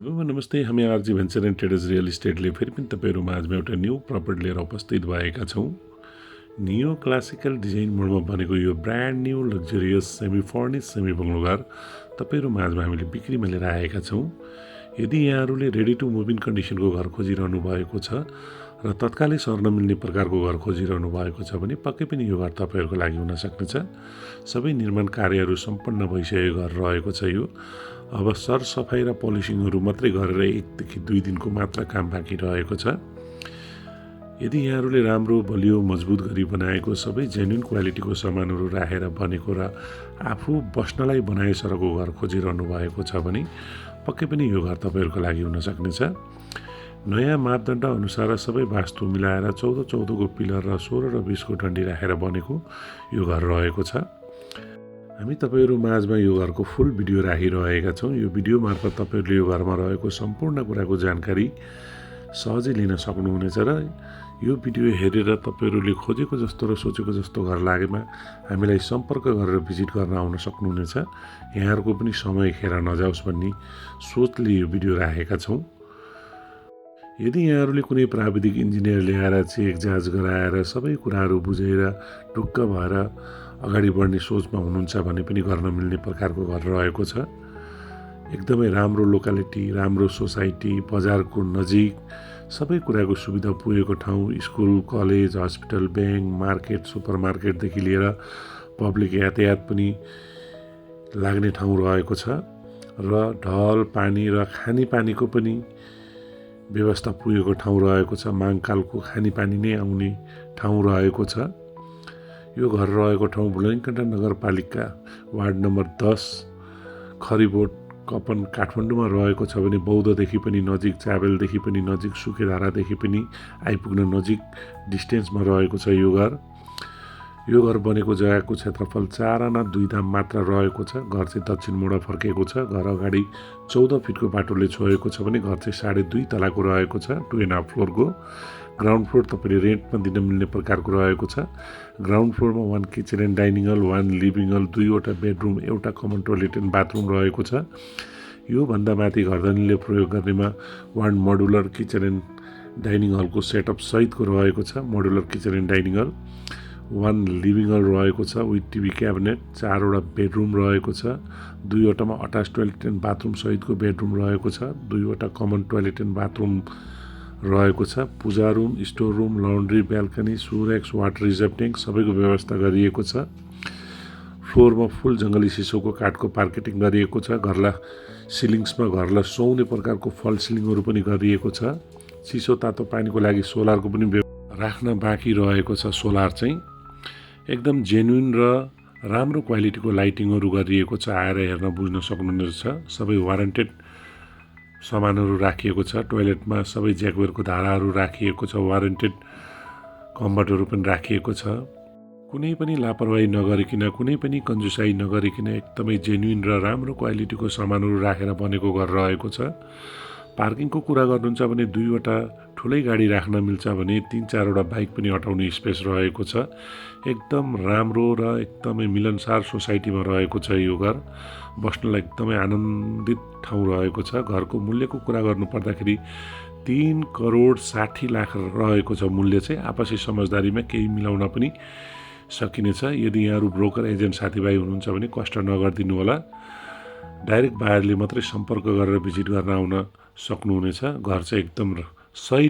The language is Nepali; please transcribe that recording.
नमस्ते, हामी RG venture and traders real इस्टेटले फेरि पनि तपाईँहरू माझमा एउटा न्यू प्रपर्टी लिएर उपस्थित भएका छौँ। नियो क्लासिकल डिजाइन मोडमा बनेको यो brand new luxurious semi furnish semi bungalow घर तपाईँहरू माझमा हामीले बिक्रीमा लिएर आएका छौँ। यदि यहाँहरूले रेडी टु मुभ इन कन्डिसनको घर खोजिरहनु भएको छ र तत्कालै सर्न मिल्ने प्रकारको घर खोजिरहनु भएको छ भने पक्कै पनि यो घर तपाईँहरूको लागि हुन सक्नेछ। सबै निर्माण कार्यहरू सम्पन्न भइसकेको घर रहेको छ यो। अब सरसफाइ र पोलिसिङहरू मात्रै गरेर 1 देखि 2 दिनको मात्र काम बाँकी रहेको छ। यदि यहाँहरूले राम्रो बलियो मजबुत गरी बनाएको सबै जेन्युन क्वालिटीको सामानहरू राखेर बनेको र आफू बस्नलाई बनाए सरको घर खोजिरहनु भएको छ भने पक्कै पनि यो घर तपाईँहरूको लागि हुन सक्नेछ। नयाँ मापदण्ड अनुसार सबै वास्तु मिलाएर 14 को पिलर र 16 र 20 को डन्डी राखेर बनेको यो घर रहेको छ। हामी तपाईँहरू माझमा यो घरको फुल भिडियो राखिरहेका छौँ। यो भिडियो मार्फत तपाईँहरूले यो घरमा रहेको सम्पूर्ण कुराको जानकारी सहजै लिन सक्नुहुनेछ र यो भिडियो हेरेर तपाईँहरूले खोजेको जस्तो र सोचेको जस्तो घर लागेमा हामीलाई सम्पर्क गरेर भिजिट गर्न आउन सक्नुहुनेछ। यहाँहरूको पनि समय खेर नजाओस् भन्ने सोचले यो भिडियो राखेका छौँ। यदि यहाँहरूले कुनै प्राविधिक इन्जिनियर ल्याएर चेक जाँच गराएर सबै कुराहरू बुझेर ढुक्क भएर अगाडि बढ्ने सोचमा हुनुहुन्छ भने पनि गर्न मिल्ने प्रकारको घर रहेको छ। एकदमै राम्रो लोकालिटी, राम्रो सोसाइटी, बजारको नजिक सबै कुराको सुविधा पुगेको ठाउँ, school, college, hospital, bank, market, super मार्केटदेखि लिएर पब्लिक यातायात पनि लाग्ने ठाउँ रहेको छ र ढल पानी र खानेपानीको पनि व्यवस्था पुगेको ठाउँ रहेको छ। माङकालको खानेपानी नै आउने ठाउँ रहेको छ। यो घर रहेको ठाउँ बुलैनकण्ठ नगरपालिका वार्ड नम्बर 10 खरिबोट कपन काठमाडौँमा रहेको छ भने बौद्धदेखि पनि नजिक, चाबेलदेखि पनि नजिक, सुकेधारादेखि पनि आइपुग्न नजिक डिस्टेन्समा रहेको छ यो घर। यो घर बनेको जग्गाको क्षेत्रफल 4 आना 2 धाम मात्र रहेको छ। घर चाहिँ दक्षिण मोड फर्केको छ। घर अगाडि 14 फिटको बाटोले छोएको छ भने घर चाहिँ 2.5 तलाको रहेको छ, 2.5 फ्लोरको। ग्राउन्ड फ्लोर तपाईँले रेन्टमा दिन मिल्ने प्रकारको रहेको छ। ग्राउन्ड फ्लोरमा 1 kitchen and dining hall, 1 living hall, 2वटा बेडरुम, एउटा कमन टोयलेट एन्ड बाथरुम रहेको छ। योभन्दा माथि घरधनीले प्रयोग गर्नेमा 1 मोडुलर किचन एन्ड डाइनिङ हलको सेटअप सहितको रहेको छ। Modular kitchen and dining hall, 1 living hall रहेको छ विथ टिभी क्याबिनेट, 4वटा बेडरुम रहेको छ। 2वटामा अट्याच टोयलेट एन्ड बाथरुम सहितको बेडरुम रहेको छ। 2वटा कमन टोयलेट एन्ड बाथरुम रहेको छ। Puja room, store room, laundry, balcony, सुरेक्स, वाटर रिजर्भ ट्याङ्क सबैको व्यवस्था गरिएको छ। फ्लोरमा फुल जङ्गली सिसोको काठको पार्केटिङ गरिएको छ। सिलिङ्समा घरलाई सुहाउने प्रकारको फल सिलिङहरू पनि गरिएको छ। चिसो तातो पानीको लागि सोलरको पनि राख्न बाँकी रहेको छ। सोलर चाहिँ एकदम जेन्युन र राम्रो क्वालिटीको लाइटिङहरू गरिएको छ। आएर हेर्न बुझ्न सक्नुहुनेछ। सबै वारेन्टेड सामानहरू राखिएको छ। टोयलेटमा सबै ज्याकवेयरको धाराहरू राखिएको छ। वारेन्टेड कम्बटहरू पनि राखिएको छ। कुनै पनि लापरवाही नगरिकन, कुनै पनि कन्जुसाई नगरिकन एकदमै जेन्युन र राम्रो क्वालिटीको सामानहरू राखेर बनेको घर रहेको छ। पार्किङको कुरा गर्नुहुन्छ भने 2वटा ठुलै गाडी राख्न मिल्छ भने 3-4वटा बाइक पनि अटाउने स्पेस रहेको छ। एकदम राम्रो र एकदमै मिलनसार सोसाइटीमा रहेको छ यो घर। बस्नलाई एकदमै आनन्दित ठाउँ रहेको छ। घरको मूल्यको कुरा गर्नुपर्दाखेरि 3 करोड 60 लाख रहेको छ मूल्य चाहिँ। आपसी समझदारीमा केही मिलाउन पनि सकिनेछ। यदि यहाँहरू ब्रोकर एजेन्ट साथीभाइ हुनुहुन्छ भने कष्ट नगरिदिनु होला। डाइरेक्ट बायरले मात्रै सम्पर्क गरेर भिजिट गर्न आउन सक्नुहुनेछ। घर चाहिँ एकदम सही